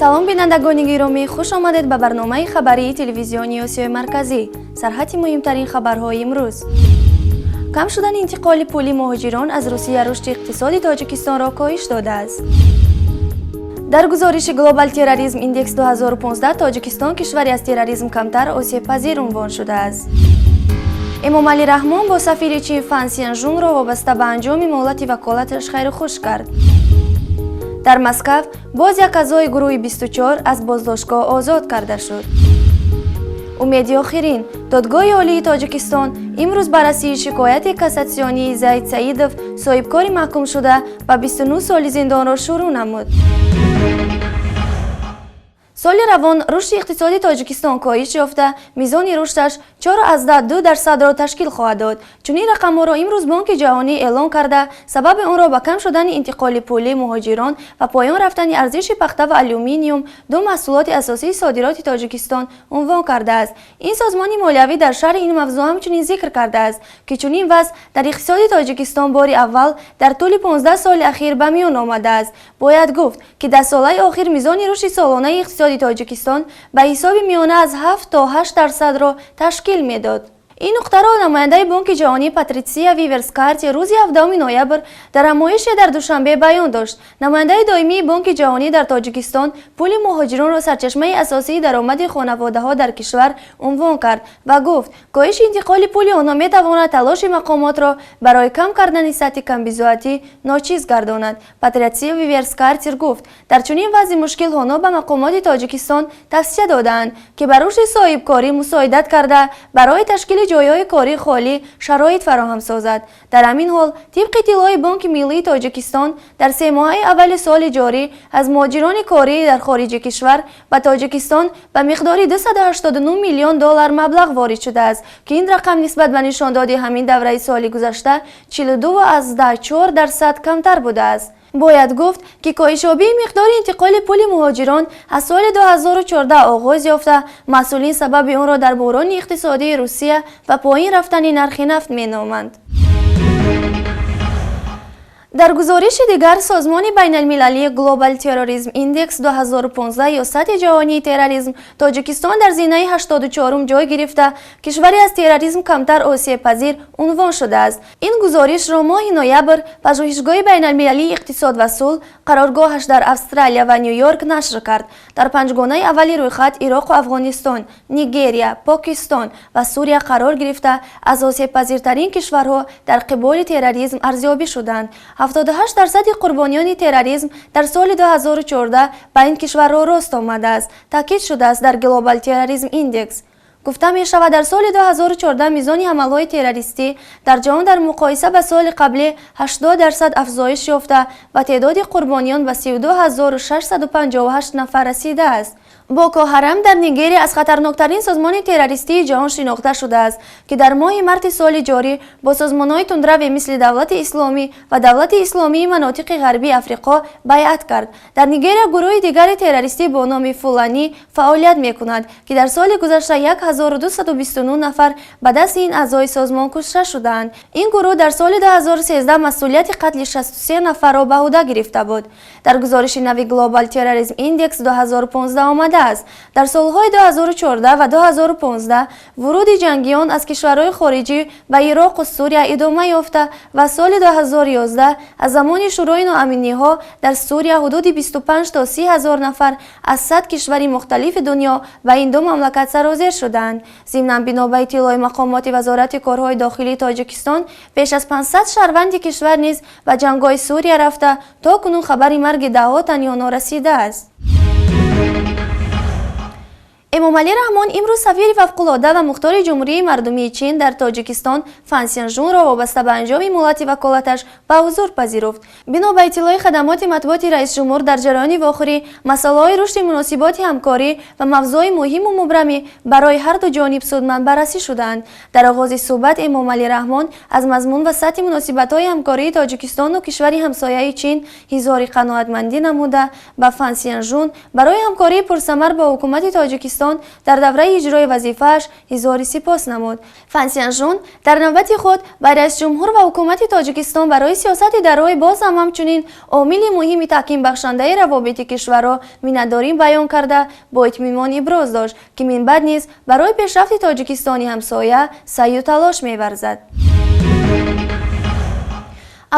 Салом, бинандагони гиромӣ, хуш омадед ба барномаи хабарии телевизиони Осиёи Марказӣ. Сархати муҳимтарин хабарҳои имрӯз: кам шудани интиқоли пули муҳоҷирон аз Русия рушди иқтисоди Тоҷикистонро коҳиш додааст. Дар гузориши Global Terrorism Index 2015 Тоҷикистон кишваре аз терроризм камтар осебпазир унвон шудааст. Эмомалӣ Раҳмон бо сафири Чин Фан Сянжунро вобаста ба анҷоми муҳлати ваколаташ хайрухуш кард. Дар Москав боз як аъзои гурӯҳи 24 аз боздоштгоҳ озод карда шуд. Умеди охирин: Додгоҳи Олии Тоҷикистон имрӯз баррасии шикояти кассатсионии Зайд Саидов, соҳибкори маҳкумшуда ба 29 соли зиндонро, шурӯъ намуд. Соли равон рушди иқтисоди Тоҷикистон коҳиш ёфта, мизони рушдаш 4,2%-ро ташкил хоҳад дод. Чунин рақамҳоро имрӯз Бонки Ҷаҳонӣ эълон карда, сабаби онро ба кам шудани интиқоли пулии муҳоҷирон ва поён рафтани арзиши пахта ва алюминиум, ду маҳсулоти асосии содироти Тоҷикистон, унвон кардааст. Ин созмони молиявӣ дар шарҳи ин мавзӯъ ҳамчунин зикр кардааст, ки чунин вазъ дар иқтисоди Тоҷикистон бори аввал дар тӯли 15 соли ахир ба миён омадааст. Бояд гуфт, ки дар солҳои охир мизони рушди солонаи иқтисоди Тоҷикистон ба ҳисоби миёна аз 7 то 8 дарсадро ташкил медод. Ин нуқтаро намояндаи Бонки Ҷаҳонӣ Патритсия Виверс Картер рӯзи 17 ноябр дар ҳамоише дар Душанбе баён дошт. Намояндаи доимии Бонки Ҷаҳонӣ дар Тоҷикистон пули муҳоҷиронро сарчашмаи асосии даромади хонаводаҳо дар кишвар унвон кард ва гуфт, коҳиши интиқоли пули онҳо метавонад талоши мақомотро барои кам кардани сатҳи камбизоатӣ ночиз гардонад. Патритсия Виверс Картер гуфт, дар чунин вазъи мушкил онҳо ба мақомоти Тоҷикистон тавсия додаанд, ки ба рушди соҳибкорӣ мусоидат карда, барои ташкили ҷойҳои кории холӣ шароит фароҳам созад. Дар ҳамин ҳол, тибқи иттилои Бонки Миллии Тоҷикистон, дар семоҳаи аввали соли ҷорӣ аз муҳоҷирони корӣ дар хориҷи кишвар ба Тоҷикистон ба миқдори 289 миллион доллар маблағ ворид шудааст, ки ин рақам нисбат ба нишондоди ҳамин давраи соли гузашта 42,4% камтар будааст. Бояд гуфт, ки коҳишёбии миқдори интиқоли пули муҳоҷирон аз соли 2014 оғоз ёфта, масъулин сабаби онро дар буҳрони иқтисодии Русия ва поин рафтани нархи нафт меноманд. Дар гузориши дигар созмони байналмилалии Global Terrorism Index 2015 ё сатҳи ҷаҳонии терроризм Тоҷикистон дар зинаи 84 ҷой гирифта, кишваре аз терроризм камтар осебпазир унвон шудааст. Ин гузоришро моҳи ноябр Пажӯҳишгоҳи байналмилалии иқтисод ва сулҳ, қароргоҳаш дар Австралия ва Ню Йорк, нашр кард. Дар панҷгонаи аввали рӯйхат Ироқу Афғонистон, Нигерия, Покистон ва Сурия қарор гирифта, аз осебпазиртарин кишварҳо дар қиболи терроризм арзёбӣ шуданд. 78% қурбониёни терроризм дар соли 2014 ба ин кишварҳо рост омадааст, таъкид шудааст дар Global Terrorism Index. Гуфта мешавад, дар соли 2014 мизони ҳамлаҳои террористӣ дар ҷаҳон дар муқоиса ба соли қаблӣ 80% афзоиш ёфта ва теъдоди қурбониён ба 32 658 нафар расидааст. Боко Ҳарам дар Нигерия аз хатарноктарин созмони террористии ҷаҳон шинохта шудааст, ки дар моҳи марти соли ҷорӣ бо созмонҳои тундраве мисли Давлати Исломӣ ва Давлати Исломии манотиқи Ғарбии Африқо байъат кард. Дар Нигерия гурӯҳи дигари террористӣ бо номи Фуланӣ фаъолият мекунад, ки дар соли гузашта 1229 нафар ба дасти ин аъзои созмон кушта шудаанд. Ин гурӯҳ дар соли 2013 масъулияти қатли 63 нафарро ба ӯҳда гирифта буд. Дар гузориши нави Global Terrorism Index 2015 омадааст, дар солҳои 2014 ва 2015 вуруди ҷангиён аз кишварҳои хориҷӣ ба Ироқу Сурия идома ёфта ва соли 2011 аз замони шурӯи ноамниҳо дар Сурия ҳудуди 25 то 30 ҳазор нафар аз 100 кишвари мухталифи дунё ба ин ду мамлакат сарозер шуданд. Зимнан, бино ба иттилои мақомоти Вазорати корҳои дохилии Тоҷикистон, беш аз 500 шаҳрванди кишвар низ ба ҷангҳои Сурия рафта, то кунун хабари марги даҳҳо тани онҳо расидааст. Эмомалӣ Раҳмон имрӯз сафири фавқулода ва мухтори Ҷумҳурии Мардумии Чин дар Тоҷикистон Фан Сянжунро вобаста ба анҷоми муҳлати ваколаташ ба ҳузур пазируфт. Бино ба иттилои хадамоти матбуоти раисҷумҳур, дар ҷараёни вохӯрӣ масъалаҳои рушди муносиботи ҳамкорӣ ва мавзӯъҳои муҳиму мубрамӣ барои ҳарду ҷониб судманд баррасӣ шуданд. Дар оғози суҳбат Эмомалӣ Раҳмон аз мазмун ва сатҳи муносибатҳои ҳамкории Тоҷикистону кишвари ҳамсояи Чин изҳори қаноатмандӣ намуда, ба Фан Сянжун барои ҳамкории пурсамар бо ҳукумати Тоҷикистон Тоҷикистон дар давраи иҷрои вазифааш изҳори сипос намуд. Фан Сянжун дар навбати худ ба раисҷумҳур ва ҳукумати Тоҷикистон барои сиёсати дарҳои боз ҳам ҳамчунин омили муҳими таҳкимбахшандаи равобити кишварҳо миннатдорӣ баён карда, бо итминон иброз дошт, ки минбаъд низ барои пешрафти Тоҷикистони ҳамсоя саъю талош меварзад.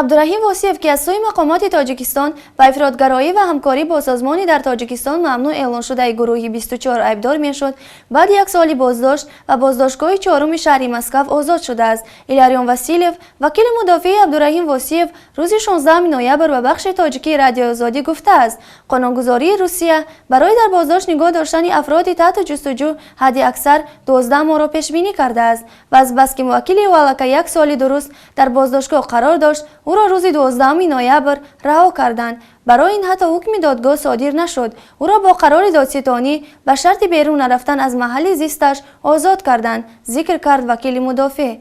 Абдураҳим Восиев, ки аз сӯи мақомоти Тоҷикистон ба ифротгароӣ ва ҳамкорӣ бо созмони дар Тоҷикистон мамнӯъ эълоншудаи гурӯҳи 24 айбдор мешуд, баъди як соли боздошт ба боздоштгоҳи чоруми шаҳри Москав озод шудааст. Иларион Василев, вакили мудофиаи Абдураҳим Восиев, рӯзи 16 ноябр ба бахши тоҷикии Радиои Озодӣ гуфтааст, қонунгузории Русия барои дар боздошт нигоҳ доштани афроди таҳти ҷустуҷӯ ҳадди аксар 12 моҳро пешбинӣ кардааст ва азбаски муваккили ӯ аллакай як соли дуруст дар боздоштгоҳ қарор дошт, ӯро рӯзи 12 ноябр раҳо карданд. Барои ин ҳатто ҳукми додгоҳ содир нашуд. Ӯро бо қарори додситонӣ ба шарти берун нарафтан аз маҳалли зисташ озод карданд, зикр кард вакили мудофеъ.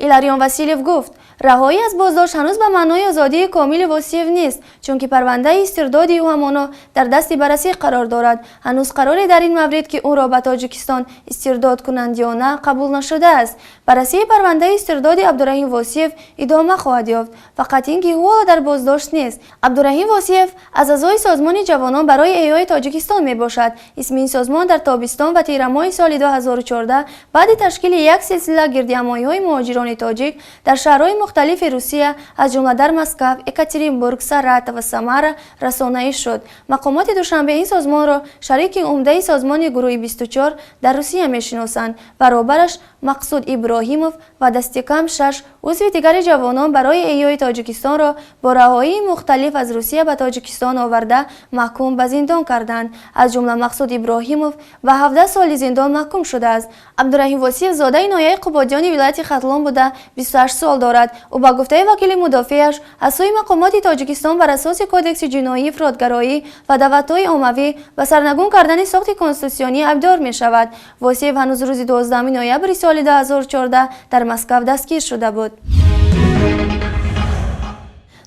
Иларион Василев гуфт, раҳоӣ аз боздошт ҳанӯз ба маънои озодии комили Восиев нест, чунки парвандаи истирдоди ӯ ҳамоно дар дасти баррасӣ қарор дорад. Ҳанӯз қароре дар ин маврид, ки ӯро ба Тоҷикистон истирдод кунанд ё на, қабул нашудааст. Баррасии парвандаи истирдоди Абдураҳим Восиев идома хоҳад ёфт, фақат ин ки ӯ ҳоло дар боздошт нест. Абдураҳим Восиев аз аъзои созмони ҷавонон барои эҳёи Тоҷикистон мебошад. Исми ин созмон дар тобистон ва тирамоҳи соли 2014 баъди ташкили як силсила гирдиҳамоиҳои муҳоҷирони тоҷик дар шаҳрҳои мухталифи Русия, аз ҷумла дар Москав, Екатеринбург, Саратов ва Самара расонаӣ шуд. Мақомоти Душанбе ин созмонро шарики умдаи созмони гурӯҳи 24 дар Русия мешиносанд ва роҳбараш Мақсуд Иброҳимов ва дастикам шаш узви дигари ҷавонон барои эҳёи Тоҷикистонро бо роҳҳои мухталиф аз Русия ба Тоҷикистон оварда, маҳкум ба зиндон карданд. Аз ҷумла Мақсуд Иброҳимов ба 17 соли зиндон маҳкум шудааст. Абдураҳим Восиев зодаи ноҳияи Қубодиёни вилояти Хатлон буда, 28 сол дорад. Ӯ, ба гуфтаи вакили мудофеаш, аз сӯи мақомоти Тоҷикистон бар асоси кодекси ҷиноӣ ифротгароӣ ва даъватҳои оммавӣ ба сарнагун кардани сохти конститутсионӣ айбдор мешавад. Восиев ҳанӯз рӯзи 12 ноябри соли 2014 дар Москав дастгир шуда буд.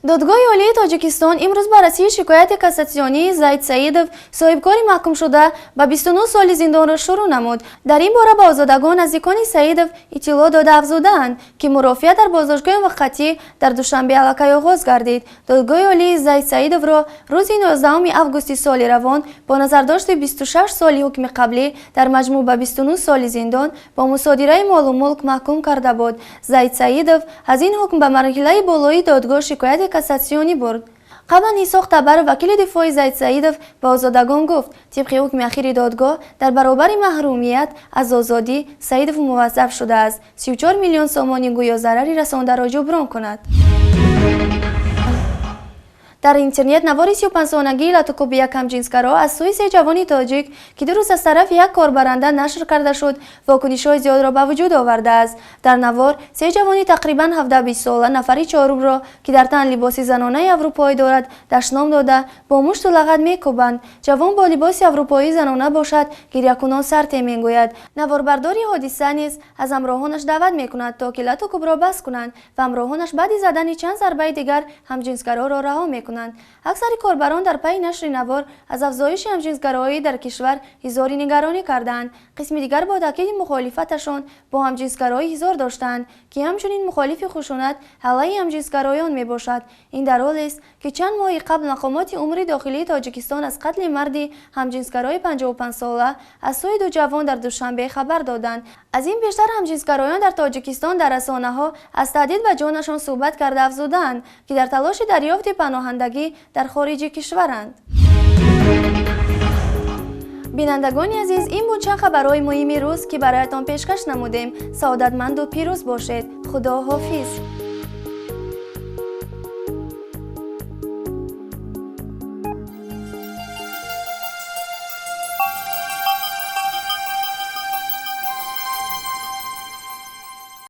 Додгоҳи Олии Тоҷикистон имрӯз баррасии шикояти кассатсионии Зайд Саидов, соҳибкори маҳкумшуда ба 29 соли зиндонро, шурӯъ намуд. Дар ин бора ба озодагон наздикони Саидов иттилоъ дода, афзудаанд, ки мурофиа дар боздоштгоҳи муваққатӣ дар Душанбе аллакай оғоз гардид. Додгоҳи Олии Зайд Саидовро рӯзи 19 августи соли равон бо назардошти 26 соли ҳукми қаблӣ, дар маҷмӯъ ба 29 соли зиндон бо мусодираи молу мулк маҳкум карда буд. Зайд Саидов аз ин ҳукм ба марҳилаи болоии додгоҳ шикояти кассатсионӣ бурд. Қаблан Исоқ Табаров, вакили дифои Зайд Саидов, ба озодагон гуфт, тибқи ҳукми ахири додгоҳ дар баробари маҳрумият аз озодӣ Саидов муваззаф шудааст 34 миллион сомонӣ гӯё зарари расондаро ҷуброн кунад. Дар интернет навори 35-солагии латукӯби як ҳамҷинсгаро аз сӯи се ҷавони тоҷик, ки 2 рӯз аз тарафи як корбаранда нашр карда шуд, вокунишҳои зиёдро ба вуҷуд овардааст. Дар навор се ҷавони тақрибан 17-20 сола нафари чорумро, ки дар тан либоси занонаи аврупоӣ дорад, дашном дода, бо мушту лағат мекӯбанд. Ҷавон бо либоси аврупоии занона бошад, гирякунон сарте мегӯяд. Наворбардори ҳодиса низ аз ҳамроҳонаш даъват мекунад, то ки латукӯбро бас кунанд ва ҳамроҳонаш баъди задани чанд зарбаи дигар ҳамҷинсгароро раҳо мекунанд. Аксари корбарон дар пайи нашри навор аз афзоиши ҳамҷинсгароӣ дар кишвар изҳори нигаронӣ карданд. Қисми дигар бо таъкиди мухолифаташон бо ҳамҷинсгароӣ изҳор доштанд, ки ҳамчунин мухолифи хушунат алайҳи ҳамҷинсгароён мебошад. Ин дар ҳолест, ки чанд моҳи қабл мақомоти умури дохилии Тоҷикистон аз қатли марди ҳамҷинсгарои 55-сола аз сӯи ду ҷавон дар Душанбе хабар доданд. Аз ин бештар ҳамҷинсгароён дар Тоҷикистон дар расонаҳо аз таҳдид ба ҷонашон суҳбат карда, афзудаанд, ки дар талоши дарёфти паноҳандагӣ дар хориҷи кишваранд. Бинандагони азиз, ин буд чанд хабарҳои муҳими рӯз, ки бароятон пешкаш намудем. Саодатманду пирӯз бошед. Худо ҳофиз.